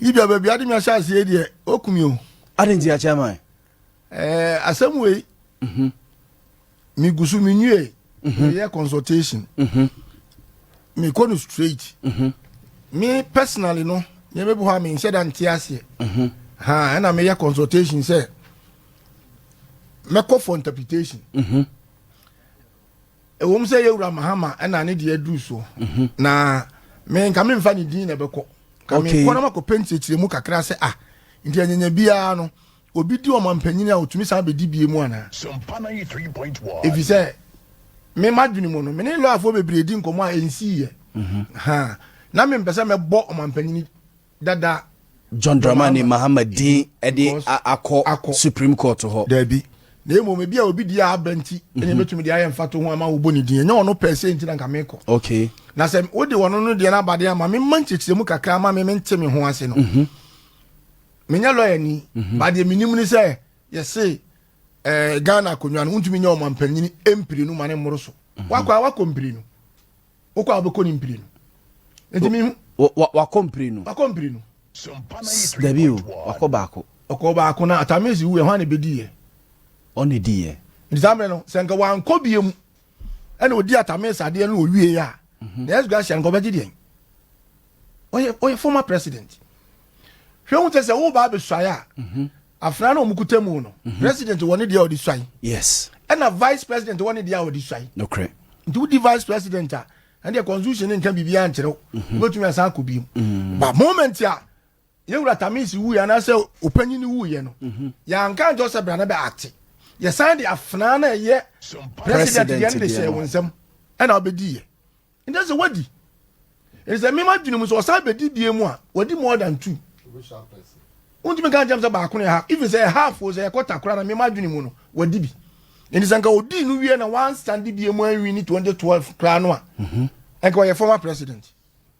Libya baabi ade mi ahyɛ aseɛ deɛ ɔkumi o. Ade nti akyɛ man. Ɛɛ asɛm wei. Megu so menwie. Meyɛ consultation. Mekɔ no straight. Me personally no nneɛma bi hɔ a menhyɛ da nte aseɛ. Ha ɛna meyɛ consultation sɛ mɛkɔ for interpretation. Ɛwom sɛ yɛwura Mahama ɛna ne deɛ aduru soɔ na me nka memfa ne din na ɛbɛkɔ ka mekɔ na makɔpɛ nkyerɛkyerɛ mu kakra sɛ ah, nti anyanya biara no obi di ɔmampanyini a ɔtumi san bɛdi bie mu anaa? Ɛfiri sɛ me madwene mu no, me ne lɔyafoɔ bebree di nkɔmmɔ a ɛnsiiɛ ha na mempɛ sɛ mɛbɔ ɔmampanyini dada. John Dramani Mahama din de akɔ Supreme Court hɔ. Daabi, na mmom ebi a obi di a aba nti ɛna ebetumi de ayɛ mfato ho ama wobɔ ne din. Ɛnyɛ ɔno pɛɛ sɛ nti na nka mekɔ. Na sɛ wode ɔno no deɛ no aba de ama me mma nkyerɛkyerɛ mu kakra ama me mente me ho ase no. Menyɛ lɔya ni, ba deɛ menim ne sɛ yɛse Ghana akonnwa no wontumi nyɛ ɔmampanyini mpire no ma ne mmoro so. Wakɔ a wakɔ mpire no. Wokɔ a wobɛkɔ ne mpire no. Nti mehu. Wakɔ mpire no. Wakɔ mpire no. Dabi o, wakɔ baako. Ɔkɔ baako na Atamesi wuiɛ, hwan na ɛbɛdiiɛ? Ɔna ɛdiiɛ. Nti saa mmerɛ no, sɛ nka wankɔ bie mu ɛna ɔdi Atamesi adeɛ no ɔwie a, na S. Gracia nka ɔbɛgye deɛn? Ɔyɛ former president. Hwɛ hu sɛ sɛ woba abɛsuae a, afena na ɔmukuta mu no, president wɔ ne deɛ a ɔde suae. Yes. Ɛna vice president wɔ ne deɛ a ɔde suae. Nokorɛ. Nti wodi vice president a, ɛndeɛ constitution ne nka biribiara nkyerɛ wo. Wobɛtumi asan akɔ bio. But moment a yɛwura Tamisi wuiɛ anaasɛ ɔpanyin no wuiɛ no, yɛanka nkyerɛ sɛ bra na bɛ ate. Yɛsan de afena na ɛyɛ president deɛ no de hyɛɛ wo nsam ɛna wobɛdiiɛ. Nti sɛ wadi. Nti sɛ mema dwene mu sɛ ɔsan bɛdi bie mu a, wadi more than two. Wontumi nka nkyɛm sɛ baako no yɛ half. Even sɛ yɛ half o, sɛ yɛ kɔta koraa na mema dwene mu no, wadi bi. Nti sɛ nka ɔdii no wie na wansan de bie mu anwi ne 2012 koraa no a, nka ɔyɛ former president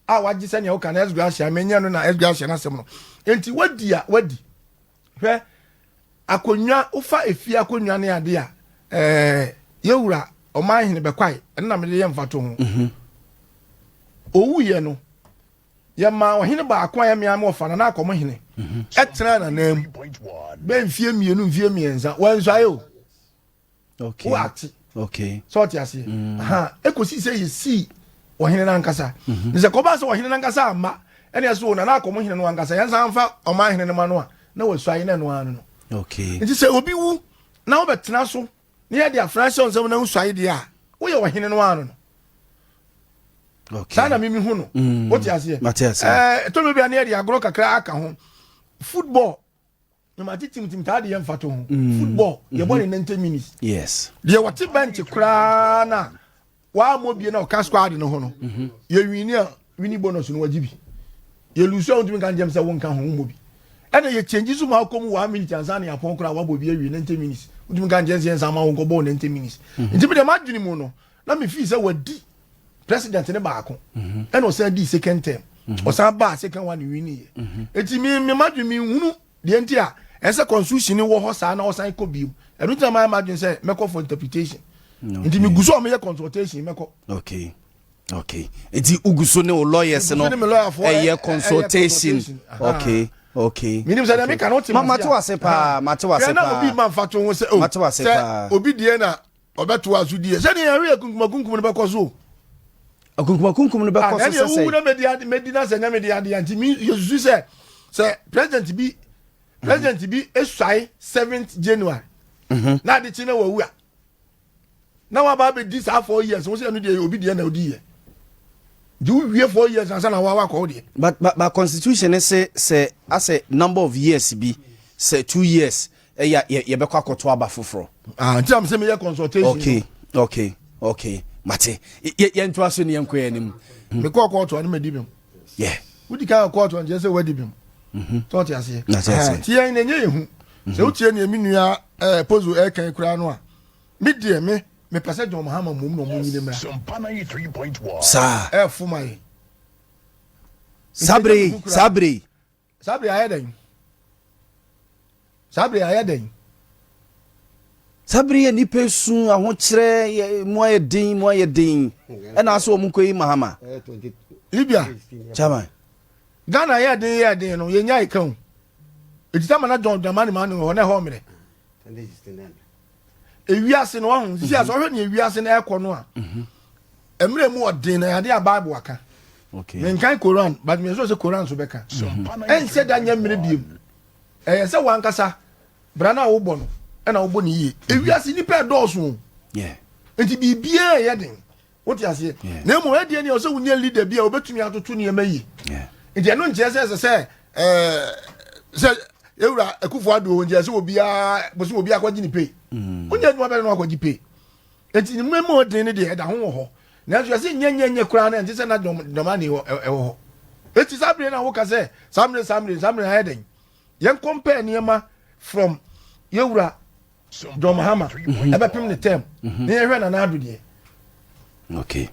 a wagye sɛnea woka no S. Gracia, menyɛ no na S. Gracia no asɛm no. Nti wadi a, wadi. Hwɛ, akonnwa, wofa efie akonnwa ne ade a, ɛɛ, yɛwura ɔman hene bɛkwae, ɛno na mede yɛ mfato ho. Owuiɛ no, yɛmaa ɔhene baako a yɛmea me ɔfa na na akɔm hene ɛtena n'anan mu bɛɛ mfie 2, mfie 3, wansuae o. Okay. Wo ate. Okay. Sɛ ɔte aseɛ. Ekosi sɛ yɛsii ɔhene no ankasa. Ne sɛ kɔba sɛ ɔhene no ankasa amma, ɛne ɛso na akɔm hene no ankasa, yɛnsan mfa ɔman hene no ma no a, na wasuae na ɛno ara no no. Okay. Nti sɛ obi wu na wobɛtena so na yɛde afra hyɛ wo nsam na wosuae deɛ a, woyɛ ɔhene no ara no no. Okay. Saa na mimi hu no. Wote aseɛ? Mate aseɛ. Ɛɛ, tɔmɛ bi a na yɛde agorɔ kakra aka ho. Football na ma te tim tim taa de yɛ mfato ho. Football yɛbɔ ne 90 minutes. Yes. Deɛ wɔte bench koraa na wɔammɔ bie na ɔka squad no ho no, yɛ wini a wini bonus no wagye bi. Yɛ lose a wontumi nka nkyɛm sɛ wonka ho wommɔ bi. Ɛna yɛ change so ma akɔ mu 1 minute ansa na yɛapɔn koraa wabɔ bi awie 90 minutes. Wontumi nka nkyɛn sɛ yɛnsan ma wo nkɔbɔ 90 minutes. Nti me deɛ m'adwene mu no na me feel sɛ wadi president ne baako ɛna ɔsan di second term. Ɔsan baa second one wini yɛ. Eti me m'adwene me nhunu deɛ nti a ɛsɛ constitution ni wɔ hɔ saa na ɔsan kɔ bio. Ɛno nti na mayɛ m'adwene sɛ mɛkɔ for interpretation. Nti megu so a meyɛ consultation mɛkɔ. Okay. Okay. Nti ugu so ne wo lawyers no ɛyɛ consultation. Okay. Okay. Minim sɛ deɛ meka no wote ma mate wase paa, mate wase paa. Na obi ma mfa to ho sɛ o. Mate wase paa. Sɛ obi deɛ na ɔbɛto aso die. Sɛ deɛ yɛhwɛ yɛ kunkuma kunkum no bɛkɔ so. Akunkuma kunkum no bɛkɔ so sɛ sɛ. Ɛna medi medi na sɛ nyɛ medi adeɛ nti mi yɛsusu sɛ president bi esuae 7th January. Na ade kyi na wawu a. Na waba abɛdi saa 4 years wo sɛ ɛno deɛ obi deɛ na odi yɛ. Nti wowie 4 years ansa na wawa akɔ wo deɛ. But constitution ne se sɛ asɛ number of years bi sɛ 2 years ɛyɛ yɛbɛkɔ akɔto aba foforɔ. Ah, nti am sɛ meyɛ consultation. Okay. Mate. Yɛntoa so ne yɛnkɔ yɛn anim. Mekɔɔ kɔɔto a ne madi bem. Yeah. Wodi kan kɔɔto a nkyerɛ sɛ wadi bem. Sɛ ɔte aseɛ. Mate aseɛ. Nti yɛn na ɛnyɛ yɛn hu. Sɛ wotie nea me nua Pozo ɛka koraa no a, me deɛ me mepɛ sɛ John Mahama mmom na ɔmo nyini mmra. Saa. Ɛɛfo ma yɛn. Saa bere yi, saa bere yi. Saa bere ayɛ dɛn? Saa bere ayɛ dɛn? Saa bere yɛ nipa esu ahokyerɛ yɛ mu ayɛ den mu ayɛ den ɛna asɛ wɔn kɔ yi Mahama. Libya. Chairman. Ghana yɛ den yɛ den no, yɛnya ɛka o. Ɛti sɛ mana John Dramani Mahama wɔ hɔ na ɛhɔ mmerɛ. Ewiase no wahu sisi asɛ ɔhwɛ ne ewiase no ɛkɔ no a, mmerɛ mu ɔden na yɛade a Bible aka. Menkan Koran, but mesɛ sɛ Koran so bɛka. Ɛnsɛ da nyɛ mmerɛ biem. Ɛyɛ sɛ wankasa bra no a wobɔ no ɛna wobɔ ne yie. Ewiase nipa ɛdɔɔso o. Nti biribiara ɛyɛ den. Wote aseɛ? Na mmom ɛdeɛ ne ɔsɛ wonya leader bi a wɔbɛtumi atoto nneɛma yie. Nti ɛno nkyerɛ sɛ ɛsɛ sɛ ɛɛ sɛ ewura Akufo Addo nkyerɛ sɛ obiara bosom obiara akɔgye ne pay. Mm. Wonya adwuma bɛrɛ no akɔgye pay. Nti ne mu ɔden ne deɛ ɛda ho wɔ hɔ. Nanso yɛsɛ nyɛ nyɛ nyɛ koraa no ɛnte sɛ na dɔmani ɛwɔ hɔ. Eti saa bere na woka sɛ saa mmere saa mmere saa mmere ayɛ dɛn? Yɛn compare nneɛma from yɛwura John Mahama ɛbɛpem ne term na yɛhwɛ Nana Addo deɛ. Okay.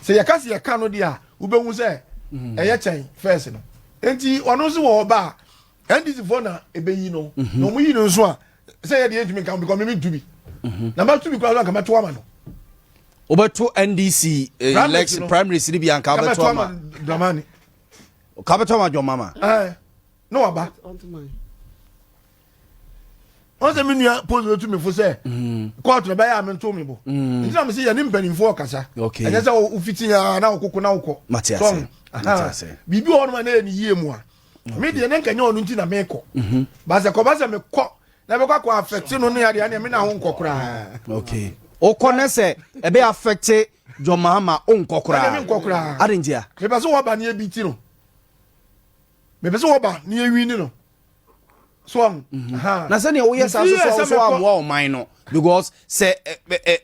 Sɛ yɛka sɛ yɛka no deɛ a wobɛhu sɛ mhm. ɛyɛ kyɛn first no. Nti ɔno nso wɔ ɔba a NDC foɔ na ɛbɛyi no mhm. na ɔmo yi no nso a sɛ yɛ deɛ yɛntumi nka because mimi ntu bi mhm. na mɛto bi koraa so anka mɛto ama no. Wobɛto NDC eh, election primaries ni bi anka wobɛto ama. Dramani. Ka wobɛto ama John Mahama. Ɛɛ na waba. Wọn sɛ me nua post no tu me fo sɛ kóòtù na bɛyɛ a mento me bo mm. nti na me sɛ yɛne mpanimfoɔ ɔkasa ɛnyɛ sɛ wofiti a na wokoko na wokɔ so biribi wɔ hɔnom a na ɛyɛ ne yie mu a me deɛ ne nkanyɛ ɔno nti na mekɔ mhm. ba sɛ kɔba sɛ mekɔ na bɛkɔ akɔ afɛte no ne adeɛ aneɛ me na ho nkɔ koraa wokɔ ne sɛ ɛbɛ afɛte John Mahama wonkɔ koraa ade ntia mepɛ sɛ wɔba ne yɛbi ti no mepɛ sɛ wɔba ne yɛwini no so ɔho mhm. na sɛnea woyɛ saa so so so amoa ɔman no because sɛ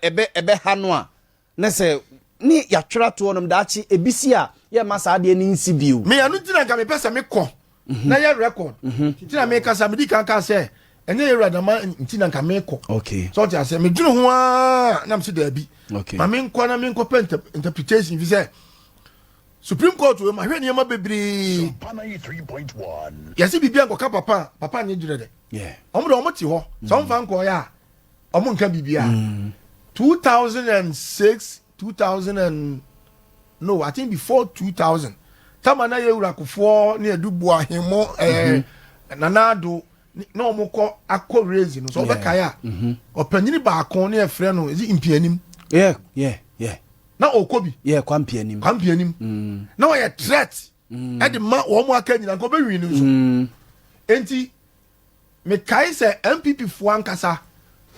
ɛbɛ ɛbɛ ha no a na sɛ ne yɛatwerɛ atoɔ nom daakye ebi si a yɛma saa adeɛ no nsi bio. Me ɛno nti na nka mepɛ sɛ mekɔ mhm. na yɛ record mhm. nti na mekasa medi kan ka sɛ ɛnyɛ yɛ wura dama nti na nka mekɔ okay. sɛ ɔte aseɛ medwene ho aa na mese daabi ma menkɔ na menkɔpɛ interpretation fi sɛ Supreme Court wei mahwɛ nneɛma bebree. Yɛsi biribi ankɔka papa a papa nye gyerɛ dɛ. Wɔn de wɔn te hɔ sɛ wɔn fa nkɔɔyɛ a wɔn nka biribi a. 2006 2000 and no I think before 2000 tama na yɛ wura kofoɔ ne adu bu ahemmo ɛɛ mhm. Nana Addo na wɔn kɔ akɔ raise no sɛ ɔbɛkae a mhm. ɔpanyini baako ne yɛfrɛ no ɛdi mpianim. Yeah, yeah, yeah. na ɔkɔ bi. yɛ kwampianim. Kwampianim mm. na ɔyɛ threat mm. ɛde ma wɔn aka nyina nka ɔbɛwi no nso mm. nti mekae sɛ npp foɔ ankasa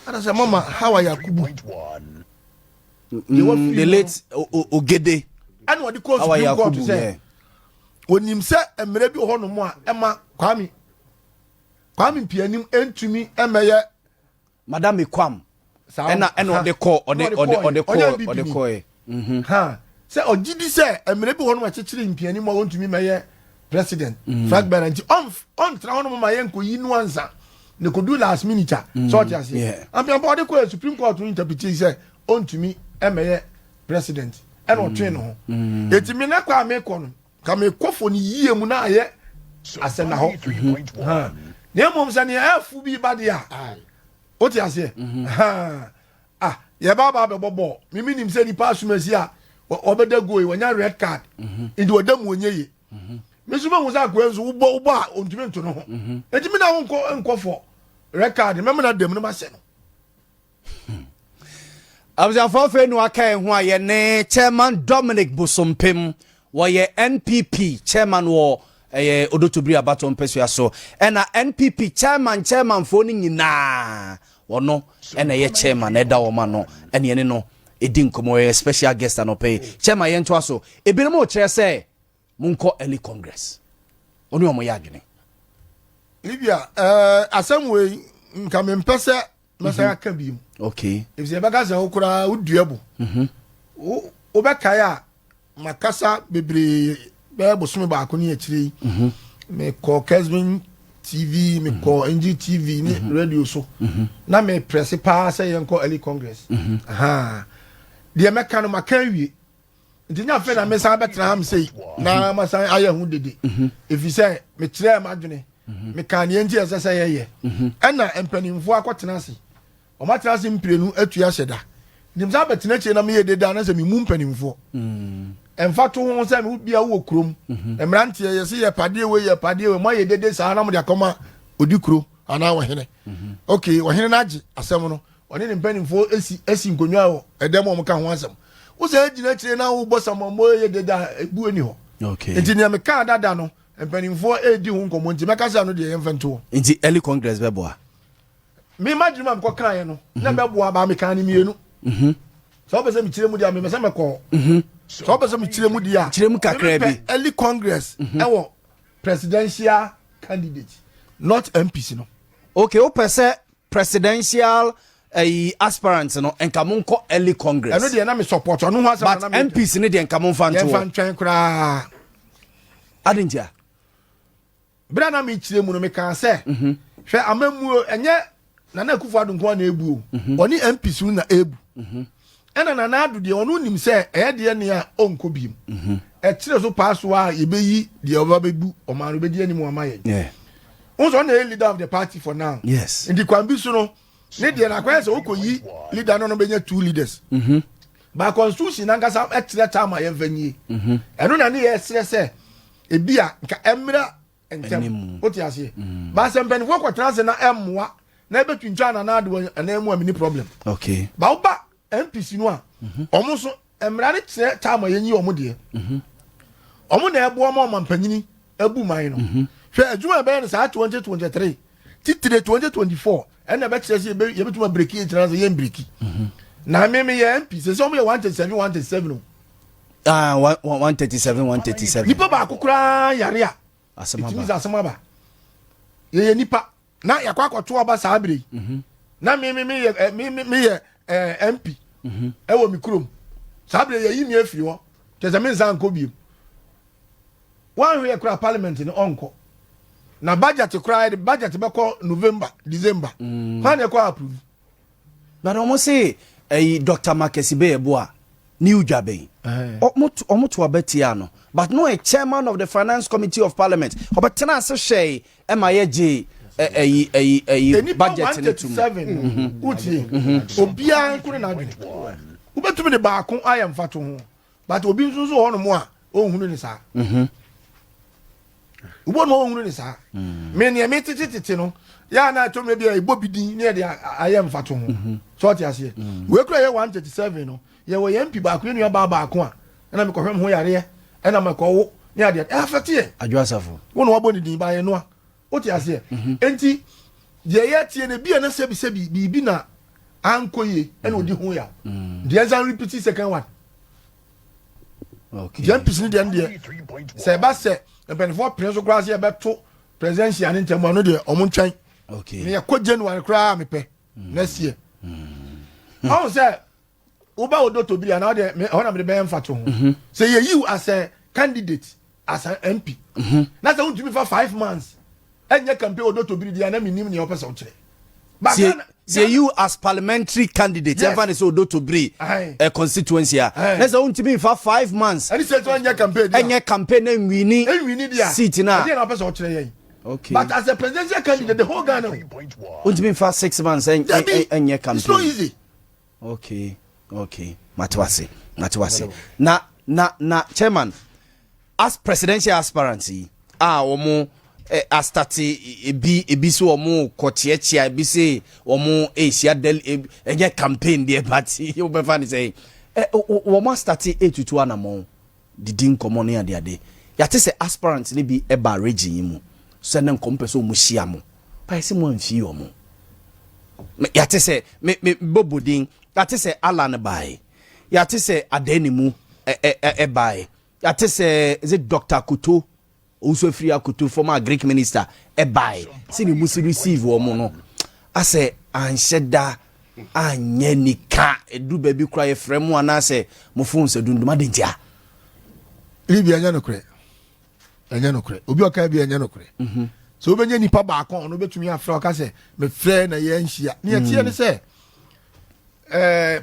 ana sɛ mama hawa yakubu mm, the late ogede ɛna ɔde kɔɔ supreme court sɛ onim sɛ mmerɛ bi wɔ hɔnom a ɛma kwame kwame mpianim ntumi mmɛyɛ Madame Kwam ɛna ɛna ɔde kɔ ɔde ɔde ɔde kɔ ɔde kɔɛ. Mhm. Sɛ ɔgye di sɛ mmerɛ bi hɔ nom akyekyere mpiani mu a wɔntumi mɛyɛ president mm. flag bearer nti ɔntra hɔ nom ma yɛ nkɔyi no ansa ne kɔdu last minute a mm. sɛ ɔte aseɛ ampiampa ɔde kɔɛ supreme court no interpret sɛ ɔntumi mɛyɛ president ɛna ɔtwe ne ho ɛti me na kɔ a mekɔ no Ka mekɔ fo no yie mu na ayɛ asɛnna hɔ. Na mmom sɛ nea ɛfo bi ba deɛ a, wote aseɛ? Mhm. Ah, yɛba aba abɛbɔ bɔɔl. Mimi nim sɛ nipa asomasi a ɔbɛda goal yi, wɔnya red card. Mhm. Nti ɔda mu ɔnyɛ yie. Mhm. Me nso mahu sɛ akoa nso wobɔ wobɔ a ɔntumi nto no ho. Nti me na wo nkɔ nkɔ fɔ red card mɛmena dam no mahyɛ no. Abusuafoɔ afei na waka yɛn ho a yɛne Chairman Dominic Bosompem wɔyɛ NPP chairman wɔ ɛyɛ Odotobiri abatoɔ mpɛsua so ɛna NPP chairman chairmanfoɔ no nyinaa wɔno ɛna ɛyɛ chairman ɛda wɔn ano ɛne ɛne no ɛdi nkɔmmɔ ɛyɛ special guest anɔpɛ yi chairman yɛntoa so ebinom kyerɛ sɛ monkɔ early congress ɔne wɔn yɛ adwene. Libya ɛɛ asɛm wei nka mempɛ sɛ mɛsan mhm. aka bi mu. Okay. Efisɛ yɛbɛka sɛ wo koraa wodua bu. Mhm. Wobɛkae a makasa bebree bɛyɛ bosome baako ne akyire yi. Mhm. Mekɔ Kesbin TV, mekɔ NGTV ne radio so. Na meprɛse paa sɛ yɛnkɔ early congress. Deɛ mɛka no maka awie. Nti nyɛ afei na mesan bɛtena ha mesei na masan ayɛ ho dede. Ɛfiri sɛ mekyerɛɛ m'adwene. Mhm. Mekaa nea nti ɛsɛ sɛ yɛyɛ. Mhm. Ɛna mpanimfoɔ akɔtena ase. Wɔn atena ase mprenu atu ahyɛ da. Nti mesan bɛtena akyire na meyɛ dede a na sɛ memu mpanimfoɔ. Mm. Ɛmfa to ho sɛ wo bia wowɔ kurom. Mmeranteɛ yɛse yɛ padeɛ wei, yɛ padeɛ wei, moayɛ dede saa na mode akɔma odi kuro anaa ɔhene. Okay, ɔhene no agye asɛm no, ɔne ne mpanimfoɔ esi esi nkonnwa wɔ ɛdɛm a wɔka ho asɛm. Wo sɛ gyina akyire na wobɔ samambo yɛ dede a, ebu ani hɔ. Nti nea mekaa dada no, mpanimfoɔ redi ho nkɔmmɔ nti mɛka sɛ ɛno deɛ yɛmfa nto hɔ. Nti early congress bɛboa? Me madwene mu a mekɔ kaeɛ no na mhm. bɛboa baa mekaa no mmienu. Sɛ wopɛ sɛ mekyerɛ mu deɛ a, mepɛ sɛ mɛkɔ. Sɛ wopɛ sɛ mekyerɛ mu deɛ a, kyerɛ mu kakra bi. Early congress ɛwɔ presidential candidate, not MPs no. Okay, wopɛ sɛ presidential ɛyi aspirant no nka mo nkɔ early congress. Ɛno deɛ na me support ɔno ho asɛm. But MPs no deɛ nka mo nfa ntoɔ. Yɛnfa ntwɛn koraa. Adi ntia. Bere a na mekyerɛ mu no, mekaa sɛ, mhm. hwɛ amammuo, ɛnyɛ Nana Akufo-Addo nko ara na ebu o, mhm. ɔne MPs no na ebu. Mhm. Ɛna Nana Addo deɛ ɔno nim sɛ ɛyɛ deɛ nea ɔnkɔ biem. Ɛkyerɛ so paa so a yɛbɛyi deɛ ɔba bɛbu ɔman no bɛdi anim ama yɛn. Wo sɛ ɔna yɛ leader of the party for now. Yes. Nti kwan bi so no, ne deɛ na akɔyɛ sɛ wokɔyi leader no no bɛnya two leaders. Ba constitution nankasa ɛkyerɛ time a yɛmfa nyie. Ɛno na ne yɛ srɛ sɛ ebi a nka ɛmmra ntɛm, wote aseɛ mm. Ba sɛ mpanimfoɔ kɔtena ase na ɛmmoa na ɛbɛtwintwa nana ade wɔ anan mu a, meni problem. Okay. Ba woba MPC no a, mhm. ɔmo nso mmara no kyerɛ time a yɛnyi ɔmo deɛ. Ɔmo na ɛboa ma ɔma mpanyini abu man no. Hwɛ adwuma a ɛbɛyɛ no saa 2023 titire 2024, ɛna ɛbɛkyerɛ sɛ yɛbɛtumi abreak ɛgyina sɛ yɛn break. Na me meyɛ MP sɛ ɔmo yɛ 137 137 o. Ah, 137 137. Nipa baako koraa yare a, ɛtumi sɛ asɛm aba. Yɛyɛ nipa na yɛakɔ akɔto aba saa bere yi. Na me me meyɛ eh, me me meyɛ eh, MP ɛwɔ me kurom saa bere, yɛyi me afiri hɔ kyerɛ sɛ me nsa nkɔ biem. Wanhwɛ yɛ koraa, parliament no ɔnkɔ na budget koraa, yɛde budget bɛkɔ November, December. Hwan na ɛkɔ approve? But ɔmo se ɛyi Dr. Marcus Beyeboa New Dwabɛn, ɔmo to aba tia no, but no ɔyɛ chairman of the finance committee of parliament, ɔbɛtena ase hwɛe ɛma yɛ gye ɛyi ɛyi ɛyi budget ne tum. 137 wotie, obiara nko ne n'adwene, wobɛtumi de baako ayɛ mfato ho, but obi nso nso wɔ hɔnom a ɔnhunu ne saa. Wobɔ no ɔnhunu ne saa. Me neɛ me tete tete no yɛ a na ɛtɔ mmerɛ bi a ɛbɔ bi din ne yɛde ayɛ mfato ho. Sɛ ɔte aseɛ, wei kura yɛ 137 no, yɛwɔ yɛn mpi baako, yɛ nua baa baako a ɛna mekɔhwɛ me ho yareɛ ɛna mekɔwo ne adeɛ ɛ afɛte yɛ. Adwo Asafo. Wo na wabɔ ne din ba yɛ noa, wote aseɛ? Enti deɛ yɛteɛ no bi a na sɛbisɛbi biribi na ankɔ yie ɛna ɔdi ho yaw deɛ nsan repeat second one. Deɛ MPs no deɛ no deɛ sɛ ɛba sɛ mpanimfoɔ pene so koraa sɛ yɛbɛto presidential ne ntɛm ano deɛ, ɔmo ntwɛn ne yɛkɔ January koraa mepɛ next year. Ɔho sɛ woba wɔ dɔtɔ bi anaa deɛ ɛhɔ na mede bɛyɛ mfa to ho sɛ yɛyiw as a candidate, as an MP, na sɛ wontumi fa 5 months ɛnyɛ campaign wɔ dɔtɔ bi deɛ, na menim nea wɔpɛ sɛ wokyerɛ. Sɛ you as parliamentary candidate, yɛmfa ne sɛ Odotobiri constituency a, na sɛ wontumi mfa 5 months ɛne sɛ ɛnyɛ campaign ɛnyɛ campaign na nwini ɛnwini deɛ seat no a, ɛdeɛ na wɔpɛ sɛ wɔkyerɛ yɛn? Okay. But as a presidential candidate, the whole Ghana, wontumi mfa 6 months ɛnyɛ campaign. It's not easy. Okay, mate wase, mate wase. Na chairman, as presidential aspirant yi a wɔn astart, ebi sɛ wɔn kɔ kyeakyea, ebi sɛ wɔn ehyia del, ɛnyɛ campaign deɛ, but wɔbɛfa ne sɛ wɔn astart etutu anamɔn didi nkɔmɔ ne adeade. Yàtɛ sɛ aspirant ne bi ɛba region yi mu sɛ ne nkɔm pɛ sɛ wɔn hyia mo báyìí sɛ mo anfi wɔn. Yàtɛ sɛ me bɔbɔ din, yàtɛ sɛ Alan baayi, yàtɛ sɛ Adanimu ɛ ɛ ɛbaayi, yàtɛ sɛ ɛsɛ Dr Akoto Owusu Afiri Akoto, former agric minister, ɛbae sɛ ne mu si receive wɔn no asɛ anhyɛ da anyɛ nika ɛduru baabi kora yɛfrɛ mu anaasɛ mo phone sɛ dundum ade ntia. Libya, ɛnyɛ nokorɛ, ɛnyɛ nokorɛ. Obi ɔka bi, ɛnyɛ nokorɛ. Sɛ wobɛnya nipa baako a ɔno bɛtumi afrɛ ɔka sɛ mefrɛ na yɛnhyia ne yɛteɛ ne sɛ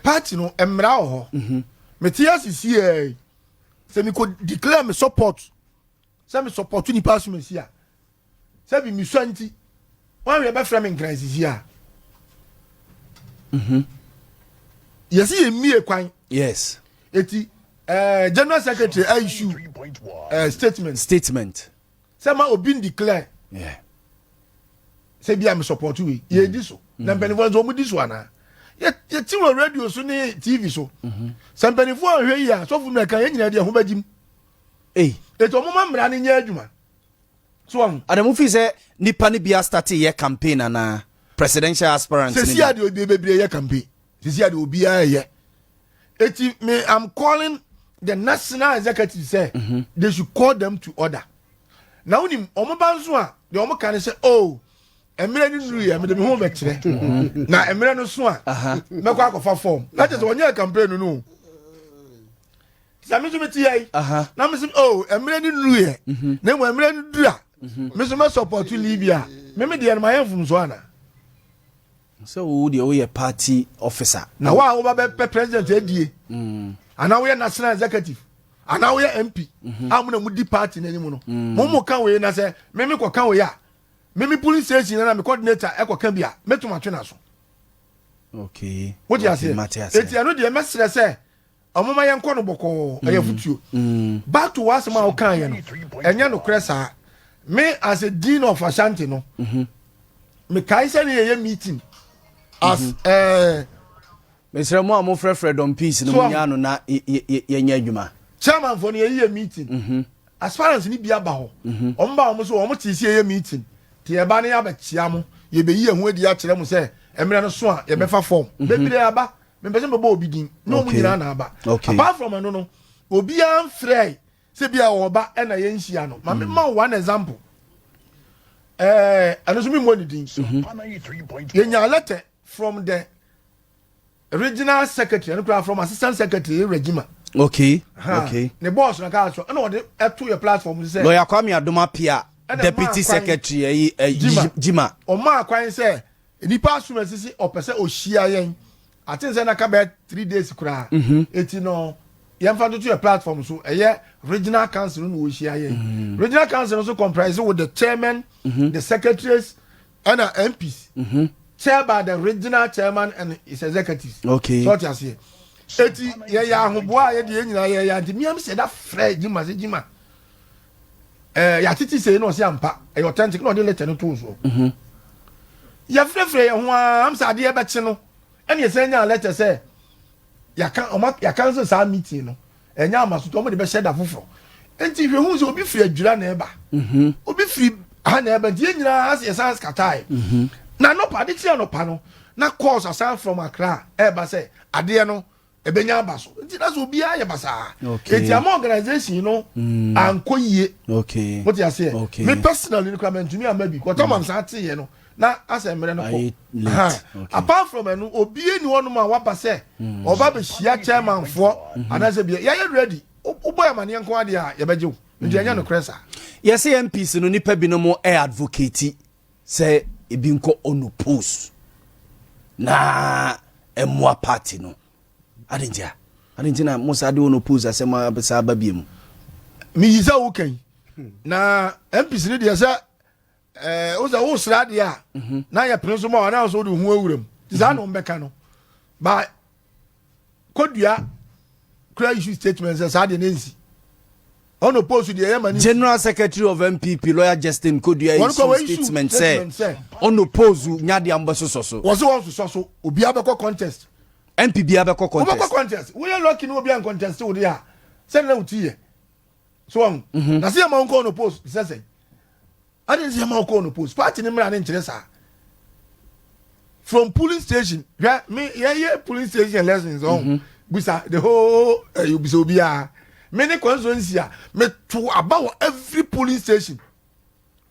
party no mmara wɔ hɔ. Mete asisi ɛ sɛ mekɔ declare me support sɛ me support nipa asomasi a, sɛ bi mesua nti wɔn yɛbɛfrɛ me nkran sisi a yɛsi yɛ mmie kwan. Eti. General secretary issue statement. Statement. Sɛ ma obi declare. Sɛ bi a mi support wei yɛ di so na mpanimfoɔ nso wɔn di so anaa? Yɛte wɔ radio so ne TV so sɛ mpanimfoɔ ahwɛ yi a, sɔfo mmerɛ kan yɛn nyinaa di ɛho bɛgyim. Etu wɔn ma mmara no nyɛ adwuma so wɔn. Adamu fi sɛ nipa ni bi astart yɛ campaign anaa presidential aspirant. Sisi adi obi bebree yɛ campaign, sisi adi obiara yɛ. Eti me, I'm calling the national executive sɛ they should call them to order. Na wonim ɔmo ba nso a, deɛ ɔmo ka ne sɛ, oh, mmerɛ no nuru yɛ, mede me ho bɛkyerɛ na mmerɛ no so a mɛkɔ akɔfa form. Na kyerɛ sɛ ɔnyɛ campaign no. Sɛ me nso mete yɛ yi na me sɛ, oh, mmerɛ no nuru yɛ, na mmom mmerɛ no duru a, me nso mɛ support Libya, me deɛ no mayɛ mfomso ana? Sɛ wo deɛ, woyɛ party officer. Na wo a woba bɛpɛ president adie anaa woyɛ national executive anaa woyɛ MP a mo na mo di party n'anim no, mo ka wei na sɛ me me kɔ ka wei a, me polling station na me coordinator ɛkɔ ka bi a, mɛtum atwe na so. Wote aseɛ? Eti ɛno deɛ, mɛsrɛ sɛ ɔmoma yɛn kɔ no bɔkɔɔ. Ɛyɛ futuo. Back to w'asɛm a woka yɛ no, ɛnyɛ nokorɛ saa. Me as a dean of Ashanti no, mekae sɛ ne yɛyɛ meeting as Mesrɛ mo a mofrɛfrɛ Dɔm Peace no, munya no na yɛnyɛ adwuma. Chairman fo no, yɛyɛ meeting, aspirants ni bi aba hɔ. Ɔmo ba, ɔmo so ɔmo te si yɛyɛ meeting te, yɛba ne yɛabɛkyia mo, yɛbɛyi yɛn ho adi akyerɛ mo sɛ mmerɛ no so a yɛbɛfa form. Bebree aba, mepɛ sɛ mebɛbɔ obi din na ɔmo nyinaa na aba. Apart from ɛno no, obiara mfrɛ sɛ bi a ɔba ɛna yɛnhyia no. Ma me ma one example. Ɛno nso memmɔ ne din. Yɛnya letter from the regional secretary, ɛno koraa from assistant secretary Regima. Ne boss na kaa so ɛna ɔde ɛto yɛ platform sɛ Lawyer Kwame Adom Apia, deputy secretary ɛyi Jima. Ɔmaa kwan sɛ nipa asom asisi ɔpɛ sɛ ɔhyia yɛn aten sɛ naka bɛyɛ 3 days koraa. Eti no yɛmfa ntoto yɛ platform so, ɛyɛ regional council no na wɔhyia yɛn. Regional council no so comprise with the chairman, the secretaries ɛna MPs, chair by the regional chairman and his executives. So ɔte aseɛ? Eti yɛyɛ ahoboa a yɛde yɛn nyinaa yɛyɛ nti miam sɛ da frɛ Jima sɛ, Jima, yɛatete sei na ɔsɛ ampa, ɛyɛ authentic, na ɔde letter no too so. Yɛfrɛfrɛ yɛn ho ara am sɛ adeɛ bɛkye no, ɛne yɛsɛn nya letter sɛ yɛaka ɔma yɛaka saa meeting no ɛnyɛ ama so, ɔmo de bɛhyɛ da foforɔ. Nti hwɛ hu sɛ obi firi Adwira na ɛba, obi firi ha na ɛba, nti yɛn nyinaa ase yɛsan skatae. Na anɔpa ade kyi anɔpa no na calls asan from Accra ɛɛba sɛ adeɛ no ɛbɛnya aba so. Nti na sɛ obiara yɛ basaa, eti ama organisation no ankɔ yie. Mo ti aseɛ? Me personally no kora mɛntumi ama bi kɔtɔ mam saa te yɛ no na asɛ mmerɛ no kɔ. Apart from ɛno, obie ni hɔnom a waba sɛ ɔba bɛhyia chairman foɔ anaasɛ bia yɛayɛ ready. Wobɔ yɛ amaneɛ nko adeɛ a, yɛbɛgye wo. Nti ɛnyɛ nokorɛ saa. Yɛsɛ MPs no, nipa binom ɛ advocate sɛ ebi nkɔ unopposed na ɛmmoa party no. Ade nti a ade nti na mo saa de unopposed asɛm abɛsa aba bie mu? Meyi sɛ woka yi na MPs no deɛ, sɛ wo sɛ wosra adeɛ a na yɛ pene so ma wa na wo sɛ wode wo ho awura mu nti saa na ɔmbɛka no ba. Kodua kura issue statement sɛ saa deɛ ne nsi unopposed deɛ ɛyɛ ma ne. General secretary of NPP, Lawyer Justin Kodua, issue statement sɛ unopposed nyadeɛ a mbɛsosɔ so. Wɔ sɛ wɔn sosɔ so, obiara bɛkɔ contest. MP biara bɛkɔ contest. Wobɛkɔ contest. Woyɛ lucky ne obi an contest wo de a, sɛde na wo ti yɛ so wɔn na sɛ yɛ ma wo nkɔ unopposed sɛ ade sɛ yɛ ma wo kɔ unopposed, party ne mmara ne nkyerɛ saa. From polling station, hwɛ me, yɛyɛ polling station elections ɔn busa the whole ɛyɛ busa obiara. Me ne constituency a me to aba wɔ every polling station,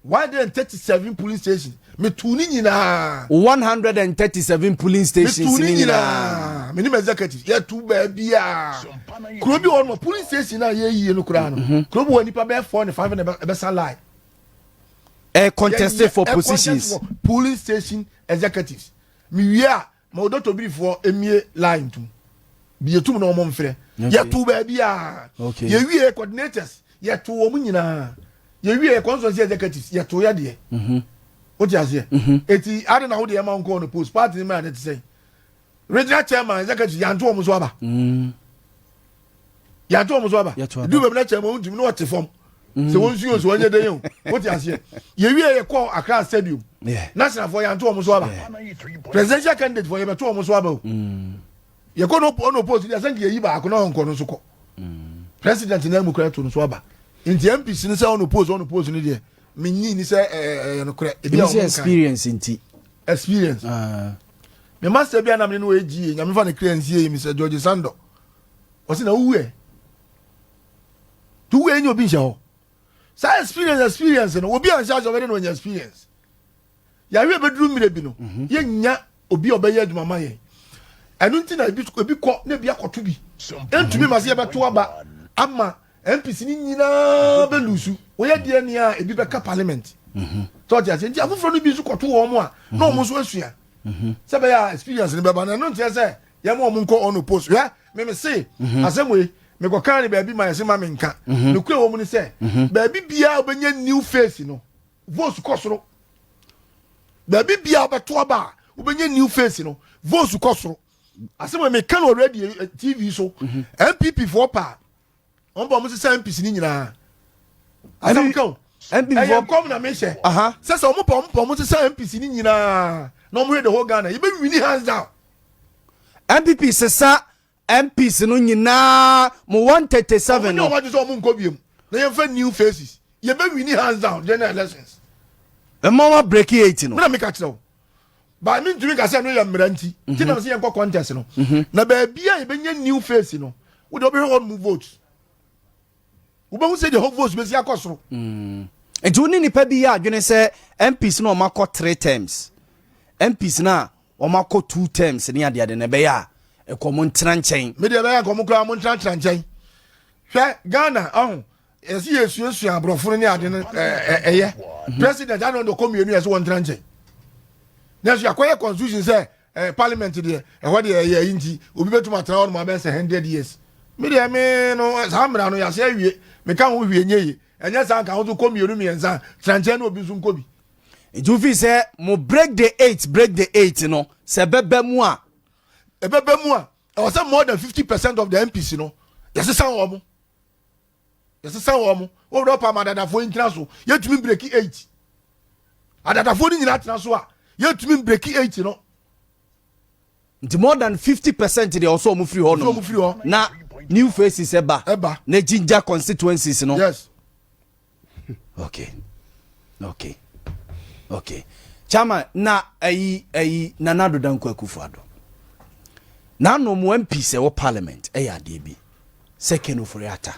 137 polling station, me to ne nyinaa. 137 polling stations? Me to ne nyinaa. Me ne me executive yɛ to baabiara. Kuro bi wɔ no, polling station a yɛyie no koraa no, kuro bi wɔ nipa bɛyɛ four ne five na ɛbɛsa line. Ɛ contested for positions. For polling station executives. Mi wie a, ma Odotobirifoɔ emie line tum bi etum na wɔn mfrɛ. Yɛto baabi a yɛwie coordinators, yɛto wɔn nyinaa. Yɛwie constituency executives, yɛto yɛ deɛ. O ti aseɛ? Eti adi na wo deɛ ɛma nkɔɔ no post party ni mmerɛ ne ti sɛn regional chairman, executive, yanto wɔn so aba. Yɛato wɔn so aba. Edu baabi na kyɛn wɔn ntumi na wɔte fam. Sɛ wɔn nsuo nso wɔnyɛ dɛn o. Wote aseɛ. Yɛwie yɛkɔ Accra Stadium. National foɔ yɛanto wɔn so aba. Presidential candidate foɔ yɛbɛto wɔn so aba o. Yɛkɔ no ɔno post deɛ sɛ nka yɛyi baako na ɔnkɔ no nso kɔ. President na mu kora to no so aba. Nti MPs no sɛ ɔno post ɔno post no deɛ menyi ni sɛ ɛyɛ nokorɛ. Ebi a wɔn nkan. Experience nti. Experience. Me master bi a na me ne no wɔ AGA, Nyame fa ne kra nsie yi, Mr. George Sandor. Ɔse na wowu ɛ. To wu ɛ nyɛ obi nhyɛ hɔ. Saa experience experience no, obi anhyɛ ase ɔbɛde na ɔnya experience. Yɛawe ɛbɛduru mmerɛ bi no, yɛnnya obi a ɔbɛyɛ adwuma ma yɛn. Ɛno nti na ebi ebi kɔ na ebi akɔto bi. Ɛntumi ma sɛ yɛbɛto aba ama MPs no nyinaa bɛlusu. Woyɛ deɛ nea ebi bɛka parliament. Sɛ ɔte aseɛ nti afoforɔ no bi nso kɔto wɔn a na wɔn nso asua. Sɛ bɛyɛ a experience no bɛba no ɛno nkyerɛ sɛ yɛma wɔn nkɔ on post. Hwɛ me me se asɛm wei mekɔkaa ne baabi ma yɛse ma menka. Nokorɛ wɔ mu ne sɛ baabi biara wobɛnya new face no votes kɔ soro. Baabi biara wobɛto aba a wobɛnya new face no votes kɔ soro. Asɛm wei meka no wɔ radio TV so. NPP foɔ paa wɔn bɔ wɔn sesa MPs ne nyinaa. Asɛm ka o. Ɛyɛ nkɔm na mehyɛ. Sɛ sɛ wɔn pɔ wɔn pɔ wɔn sesa MPs ne nyinaa na wɔn hwɛ the whole Ghana yɛbɛ wini hands down. NPP sesa MPs no nyinaa mo 137 no. Wɔn nyɛ wɔn adwene sɛ wɔn nkɔ biem na yɛn fɛ new faces yɛbɛ wini hands down general elections. Ɛmɔ wa break eight no. Mi na mi ka kyerɛ o. Ba mi ntumi ka sɛ no yɛ mmara nti. Ti na sɛ yɛn kɔ contest no. Na baabi a yɛbɛnya new face no, wo de wobɛhwɛ hɔ nom vote. Wobɛhu sɛ deɛ hɔ vote bɛsi akɔ soro. Nti wo ne nipa bi yɛ adwene sɛ MPs na wɔn akɔ 3 terms, MPs na wɔn akɔ 2 terms ne adeade na ɛbɛyɛ a ɛkɔ wɔn ntena nkyɛn. Me deɛ ɛbɛyɛ nka wɔn koraa wɔn ntenatena nkyɛn. Hwɛ Ghana ɔho yɛsi yɛ suasua aborɔfo no ne ade no ɛyɛ president ano de kɔ mmienu yɛsɛ wɔn ntena nkyɛn. Nanso yɛakɔyɛ constitution sɛ parliament deɛ ɛhɔ deɛ ɛyɛ ayi nti obi bɛtum atena hɔ nom abɛyɛ sɛ 100 years. Me deɛ me no saa mmara no yɛasɛ awie meka ho hwie nyɛ yie. Ɛnyɛ saa nka ho so kɔ mmienu mmiɛnsa tena nkyɛn na obi nso nkɔ bi. Nti wofi sɛ mo break the eight break the eight no sɛ ɛbɛba mu a. Ɛbɛba mu a ɛwɔ sɛ more than 50% of the MPs no yɛsesa wɔn. Yɛsesa wɔn. Wɔn dɛ ɔpa ama adadafoɔ yi ntena so yɛntumi break eight. Adadafoɔ no nyinaa tena so a yɛntumi break eight no. Nti more than 50% deɛ ɔsɔ ɔmo firi hɔ nom. Ɔmo firi hɔ. Na new faces ɛba. Ɛba. Na ginger constituencies no. Yes. Okay. Okay. Okay. Chairman na ayi ayi Nana Addo Dankwa Akufo-Addo. Na ano mo MPs ɛwɔ parliament ɛyɛ adeɛ bi. Sɛ Ken Ofori-Atta.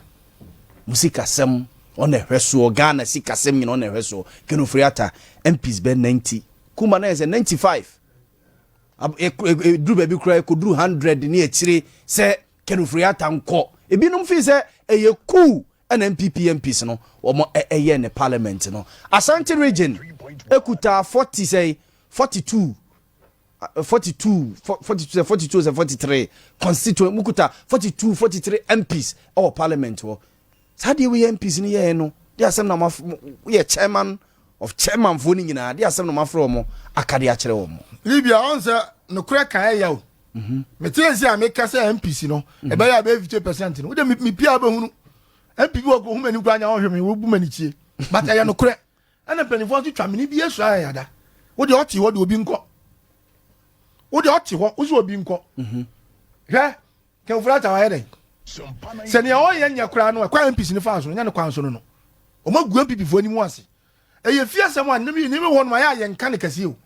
Mo sikasɛm ɔna ɛhwɛ soɔ Ghana sikasɛm nyina ɔna ɛhwɛ soɔ. Ken Ofori-Atta MPs bɛ 90. Kuma na yɛ sɛ 95. Duru baabi koraa ɛkɔduru 100 ne akyire sɛ Ken Ofori-Atta nkɔ. Ebinom fii sɛ ɛyɛ coup ɛna NPP MPs no wɔn ɛyɛ ne parliament no. Ashanti region ekuta 40 sɛ 42 42 42 sɛ 42 sɛ 43 constituent mukuta 42 43 MPs ɛwɔ parliament hɔ. Saa deɛ wɔyɛ MPs no yɛɛ no de asɛm na mo yɛ chairman of chairman foɔ no nyinaa de asɛm na mo afrɛ wɔn aka de akyerɛ wɔn. Libya ɔn sɛ nokorɛ kan ɛyɛ o. Mete esi a meka sɛ MPs no ɛbɛyɛ a bɛyɛ 50% no wode me pia bɛhunu MP bi wɔ kɔ hu m'anim koraa nya ɔhwɛ me wɔbu m'ani kyie but ɛyɛ nokorɛ ɛna mpanimfoɔ nso twa mene bi asua yɛ yada wode ɔte hɔ de obi nkɔ wode ɔte hɔ wo sɛ obi nkɔ hwɛ Ken Ofori-Atta wayɛ dɛn sɛ nea ɔyɛ nyɛ koraa no ɛkwan MPs no faa so no nyɛ ne kwan so no no ɔma gu MPP foɔ anim ase ɛyɛ fie asɛm a nneɛma nneɛma wɔ hɔ nom ayɛ a yɛnka ne kɛseɛ o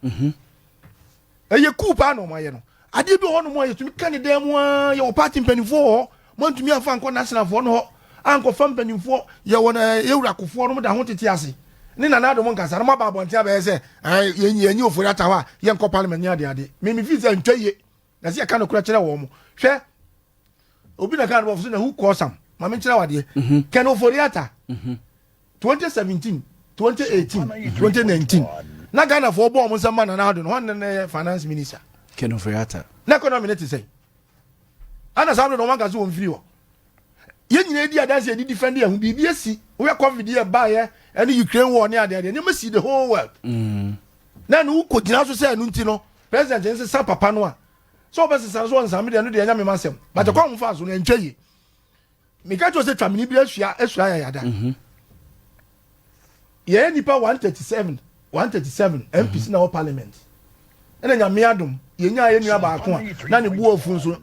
ɛyɛ kuu paa na ɔmo ayɛ no adeɛ bi wɔ hɔ nom a yɛtumi ka ne dan mu a yɛwɔ party mpanimfoɔ wɔ hɔ moantumi amfa ankɔ nationalfoɔ no hɔ ankɔfa mpanimfoɔ yɛwɔ no yɛwura kofoɔ no da ho tete ase ne nana adom nkasa no moaba abɔnten abɛyɛ sɛ yɛnyi yɛnyi Ofori Atta hɔ a yɛnkɔ parliament ne ade ade me me feel sɛ ntwa yie na sɛ yɛka nokorɛ kyerɛ wɔn mo hwɛ obi na ka no bɔfo so na who cause am ma menkyerɛ wadeɛ Ken Ofori Atta 2017 2018 2019 na Ghanafoɔ bɔɔ ɔmo nsɛm ma Nana Addo no hɔn ne yɛ finance minister Ken Ofori-Atta. Na economy ne te sɛn ana saa bere na ɔmo anka sɛ wɔn firi hɔ yɛn nyinaa di adanse yɛde defend yɛn ho biribi esi woyɛ COVID yɛ baayɛ ɛne Ukraine war ne adeade nneɛma si the whole world na ɛno wokɔ gyina so sɛ ɛno nti no president nsesa papa no a sɛ ɔbɛsesa so ɔnsame deɛ ɛno deɛ ɛnyɛ me ma asɛm but ɛkɔ ahofa so no ɛntwa yie. Meka kyerɛ sɛ twamini bi asua asua yayada. Yɛyɛ nipa 137 137 MPs na wɔ parliament. Ɛna Nyame adom yɛnyaa yɛ nua baako a na ne bo afu nso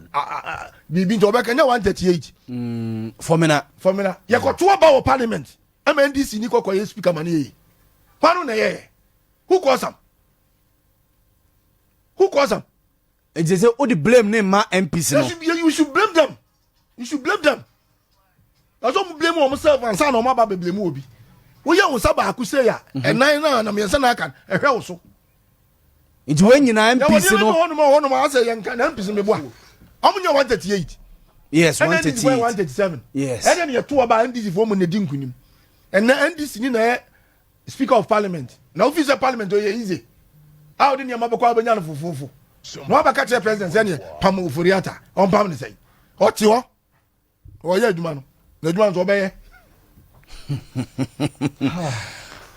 biribi nti ɔbɛka nyɛ 138. Fɔmina. Fɔmina. Yɛkɔto aba wɔ parliament ɛma NDC ni kɔkɔ yɛ speaker ma ne yɛyi. Hwan na ɛyɛyɛ? Who cause am? Who cause am? Nti sɛ wode blame ne ma MPs no. You should blame them. You should blame them. Na sɛ ɔmo blame wɔn self ansa na ɔmo aba bɛ blame obi. Woyɛ wo nsa baako sei a, ɛnan na mmiɛnsa na aka ɛhwɛ wo so. Nti wɔn nyinaa MPs no. Yɛwɔ nneɛma bi wɔ hɔnom a asɛ yɛn nka na MPs mi boa. Ɔmo nyɛ 138. Yes, 138. 137. Yes. Ɛna ne yɛto ɔba NDC foɔ mu na di nkunim. Ɛnɛ NDC ni na yɛ Speaker of Parliament. Na ofi sɛ Parliament ɔyɛ easy. A ɔde nneɛma bɛkɔ abɛnya no fofofo. Na wabɛka kyerɛ president sɛ neɛ pam Ofori-Atta. Ɔmpam ne sɛn. Ɔte hɔ. Ɔyɛ adwuma no. Na adwuma no nso ɔbɛyɛ.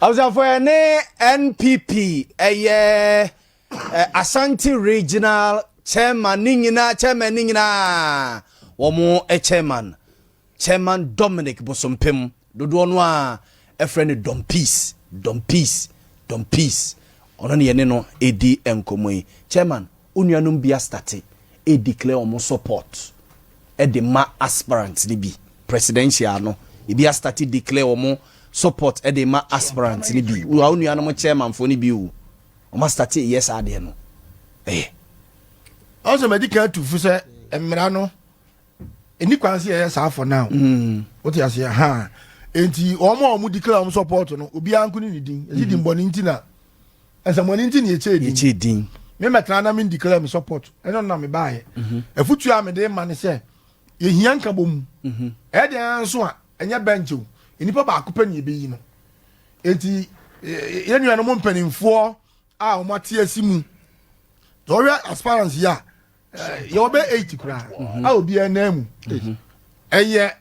Abusuafo yɛ ne NPP ɛyɛ Ashanti Regional Chairman ne nyinaa, chairman ne nyinaa wɔn chairman, Chairman Dominic Bosompem, dodoɔ no a ɛfrɛ no Dom Peace, Dom Peace, Dom Peace. Ɔno ne yɛne no ɛdi nkɔmmɔ yi. Chairman, wo nuanom bi astart ɛdeclare wɔn support ɛde ma aspirant ne bi, presidential no, ebi astart declare wɔn support ɛde ma aspirant ne bi. Wo nuanom chairmanfoɔ ne bi o, wɔn astart yɛ saa adeɛ no ɛyɛ. Ɔsɛ mɛdi kan tu fo sɛ mmara no ɛni kwan sɛ yɛyɛ saa for now. Wote aseɛ ha? Enti wɔn a wɔn declare wɔn support no, obiara nko ne ne din yɛsi di mbɔne nti na nsɛmɔne nti na yɛkyɛ din. Yɛkyɛ din. Me mɛtena na me declare me support ɛno na me baayɛ. Afutuo a mede ma ne sɛ yɛhia nka bɔ mu. Ɛyɛ deɛ nso a ɛnyɛ bench o, nipa baako pɛ ne yɛbɛyi no. Enti yɛn nuanom mpanimfoɔ a wɔn ate asi mu sɛ wɔhwɛ aspirants yi a, yɛwɔ bɛ 8 koraa a obiara nan mu. Ɛyɛ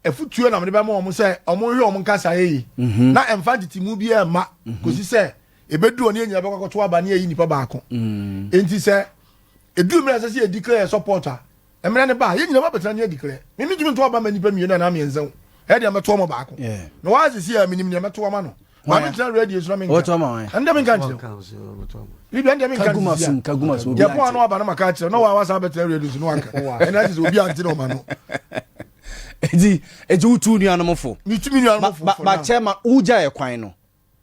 afutuo na mede bɛma wɔn sɛ wɔn nhwɛ wɔn nkasa yie na ɛmfa ntete bi ɛmma kòsi sɛ ebeduru ɔne enyina bɛkɔ akɔto aba ne yɛyi nipa baako. Enti sɛ eduru mmerɛ sɛ yɛ declare support a, mmerɛ ne ba yɛn nyinaa bɛtena ne yɛ declare. Mimi ntumi nto aba ma nipa mmienu anaa mmiɛnsa o, ɛyɛ deɛ mɛto ɔmo baako na wɔn asisi a minim deɛ mɛto ama no. Maame ntena radio so na menka. Ɛnde menka nkyerɛ wo. Biribi ɛnde menka nkyerɛ. Yɛpɔn ano aba na maka akyerɛ na wɔn asan bɛtena radio so na waka. Ɛna ati sɛ obi ante na ɔma no. Eti wotu nuanom fo. Metu mi nuanom fo. Ba chairman, wogya yɛ kwan no.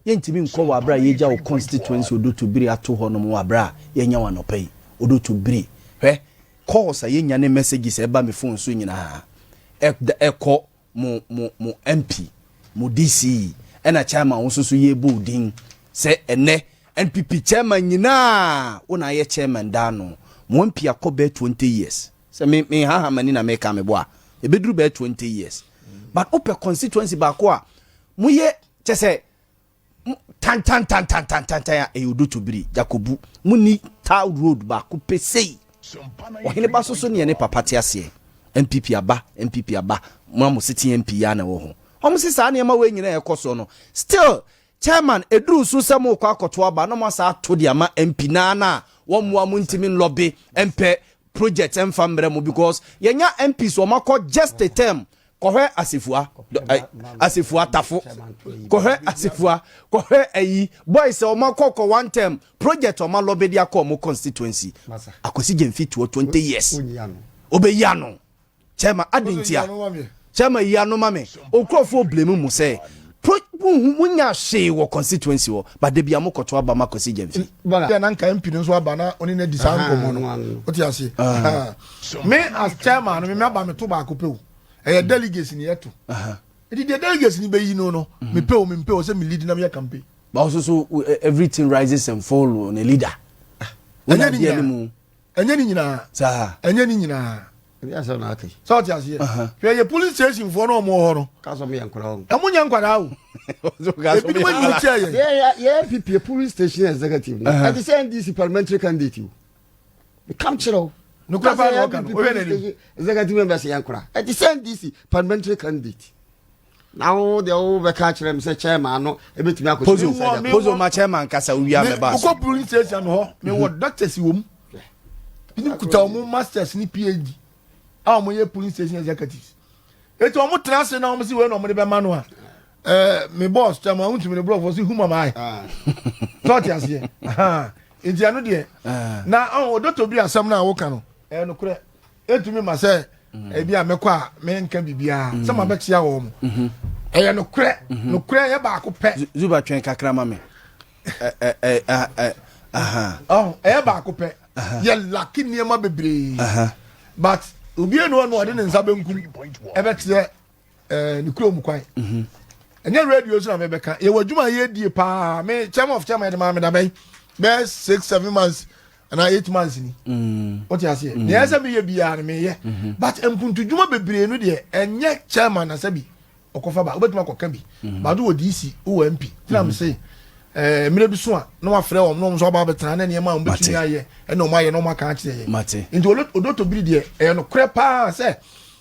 Yɛntumi nkɔ wɔ abere a yɛgya wo constituency Odotobiri ato hɔ nom wɔ abere a yɛnya wɔ anɔpa yi. Odotobiri. Hwɛ, calls a yɛnya ne messages a ɛba me phone so nyinaa ɛkɔ mo MP, mo DCE, ɛna chairman wo nso so yɛbɔ wo din sɛ ɛnɛ NPP chairman nyinaa wo na ayɛ chairman daa no. Mo MP akɔ bɛɛ 20 years. Sɛ me haha m'ani na meka me bo a, ɛbɛduru bɛɛ 20 years. But wopɛ constituency baako a moyɛ kyɛ sɛ tantantantantantantan a, ɛyɛ Odotobiri, Jakobu. Monni tar road baako pɛ sei. Ɔhene ba so so ne yɛne papa te aseɛ. NPP aba, NPP aba, mo a mo sitting MP yi ara na ɛwɔ hɔ. Wɔn se saa nneɛma wei nyinaa ɛkɔ soɔ no, still chairman ɛduru so sɛ mokɔ akɔto aba na mo asa ato de ama MP naa na wɔn mmoa mo ntumi nlobby mpɛ project mfa mmerɛ mo, because yɛnya MPs wɔn akɔ just a term. Kɔhwɛ Asefua, Asefua Tafo, kɔhwɛ Asefua, kɔhwɛ ayi boys sɛ wɔn akɔ kɔ one term, project wɔn alobby de akɔ wɔn constituency. Akwasi Gyamfi toɔ 20 years obɛyi ano. Chairman, adi ntia chairman yi ano ma me nkurɔfoɔ blame mu sɛ pro muhu munya hwee wɔ constituency hɔ, but de bia mokɔto aba ma Akwasi Gyamfi. Yɛ na nka MP no nso aba na ɔne no adi saa nkɔmmɔ no. Wote ase? Me as chairman no, me aba meto baako pɛ o. Ɛyɛ delegates ni yɛto. Nti deɛ delegates ni bɛyi no, mepɛ o, mempɛ o, sɛ me lead na meyɛ campaign. But also so everything rises and fall on a leader. Ɛnyɛ ne nyinaa. Ɛnyɛ ne nyinaa. Saa. Ɛnyɛ ne nyinaa. Ebi asɛm na aka yi. Sɛ ɔte aseɛ. Hwɛ yɛ police station foɔ na ɔmo wɔ hɔ no. Kasɔ mi yɛ nkwadaa o. Ɛmo nyɛ nkwadaa o. Ebinom anyi kyɛ yɛn. Yɛ NPP police station executive no. Ɛte sɛ NDC parliamentary candidate o. Kam kyerɛ o. Nukura paa na ɔka no. Ohwɛ n'anim. Executive members yɛ nkwadaa. Ɛte sɛ NDC parliamentary candidate. Na wo deɛ wo bɛka kyerɛ mi sɛ chairman no ebetumi akɔ. Pozo pozo ma chairman kasa owia mɛba so. Wokɔ police station hɔ, mewɔ doctors wɔ mu. Binom kuta wɔn masters ne PhD a wɔn yɛ police station executives. Eti wɔn tena ase na wɔn si wei na wɔn de bɛma no a, me boss chairman wontumi ne brɔfo si whom am I? Sɛ ɔte aseɛ. Ahaa. Nti ɛno deɛ, na ɔn Odoto bi asɛm no a woka no, ɛyɛ nokorɛ. Ɛntumi ma sɛ ebi a mɛkɔ a menka biribiara sɛ mabɛkyea wɔn mo. Ɛyɛ nokorɛ, nokorɛ yɛ baako pɛ. Zuba twɛn kakra ma me. Ɔn ɛyɛ baako pɛ. Yɛ laki nneɛma bebree. But obi enu ɔno ɔde ne nsa benkum ɛbɛkyerɛ ne kurom kwan. Ɛnyɛ radio so na mebɛka. Yɛwɔ adwuma a yɛdie paa. Me chairman of chairman yɛde maa me dabɛn bɛyɛ 6, 7 months anaa 8 months ni. Wote aseɛ? Nea ɛsɛ meyɛ biara no meyɛ. But mpuntudwuma bebree no deɛ, ɛnyɛ chairman na sɛbi ɔkɔfa ba wobɛtumi akɔka bi. But wowɔ DC, wowɔ MP. Tena me se mmerɛ bi so a na wafrɛ wɔn na wɔn nso aba abɛtena na nneɛma a wɔn bɛtumi ayɛ ɛna wɔn ayɛ na wɔn aka akyerɛ yɛn. Nti Odoto biri deɛ, ɛyɛ nokorɛ paa sɛ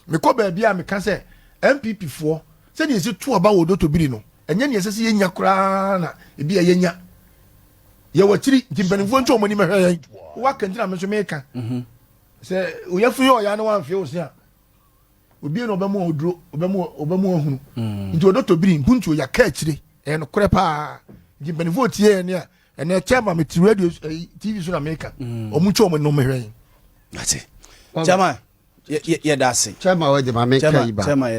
mekɔ baabi a meka sɛ NPP foɔ, sɛdeɛ ɛsi to aba wɔ Odoto biri no, ɛnyɛ nea ɛsɛ sɛ yɛnya koraa na ebi a yɛnya. Yɛwɔ akyiri, nti mpanimfoɔ nti wɔn anim hwɛ yɛn. Waka nti na me nso meka sɛ oyɛfo yɛ ɔya ne wamfeɛ wo se a, obi na ɔbɛmu oduro, ɔbɛmu ahunu. Nti Odoto biri mpuntuo yɛaka akyire, ɛyɛ nokorɛ paa. Nti mpanimfoɔ tie yɛn a, ɛnɛ kyɛ ma mete radio, TV so na meka, ɔmo ntwa ɔmo anim hwɛ yɛn. Mate. Chairman, yɛda ase. Chairman, wɔde ma meka yi ba. Chairman.